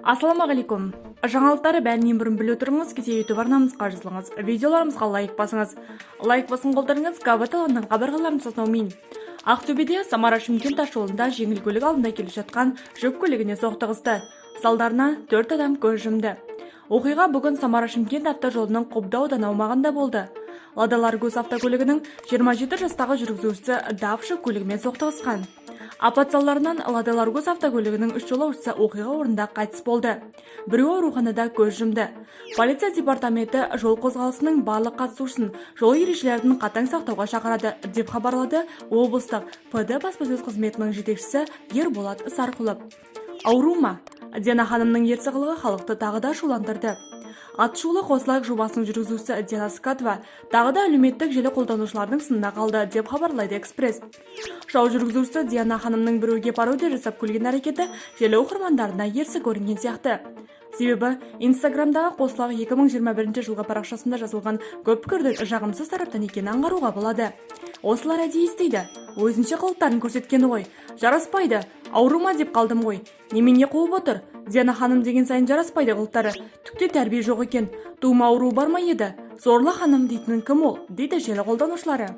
Ассалаумағалейкум! Жаңалықтары бәрінен бұрын біле отырыңыз, кесе YouTube арнамызға жазылыңыз, видеоларымызға лайк басыңыз. Лайк басын қолдарыңыз кабаталанның қабырғаларын саснаумин. Ақтөбеде Самара-Шымкент тас жолында жеңіл көлік алдында келе жатқан жүк көлігіне соқтығысты. Салдарынан төрт адам көз жұмды. Оқиға бүгін Самара-Шымкент автожолының Қобда ауданы аумағында болды. Лада Ларгус автокөлігінің 27 жастағы жүргізушісі DAF жүк көлігімен соқтығысқан. Апат салдарынан Лада Ларгус автокөлігінің үш жолаушысы оқиға орнында қайтыс болды. Біреуі ауруханада көз жұмды. Полиция департаменті жол қозғалысының барлық қатысушысын жол ережелерін қатаң сақтауға шақырады, деп хабарлады облыстық ПД баспасөз қызметінің жетекшісі Ерболат Сарқұлов. Ауру ма? Диана ханымның ерсі қылығы халықты тағы да ашуландырды. Атышулы «Қосылайық» жобасының жүргізушісі Диана Скатова тағы да әлеуметтік желі қолданушыларының сынына қалды, деп хабарлайды «Экспресс». Шоу жүргізушісі Диана ханымның біреуге пародия жасап күлген әрекеті желі оқырмандарына ерсі көрінген сияқты. Себебі Инстаграмдағы «Қосылайық 2021 жылғы» парақшасында жазылған көп пікірдің жағымсыз тараптан екенін аңғаруға болады. «Осылар әдейі істейді, өзінше қылықтарын көрсеткені ғой, жараспайды, ауру ма деп қалдым ғой, немене қуып отыр, Диана ханым деген сайын жараспайды қылықтары, түк те тәрбие жоқ екен, тума ауруы бар ма еді, сорлы ханым дейтінің кім ол?» – дейді желі қолданушылары.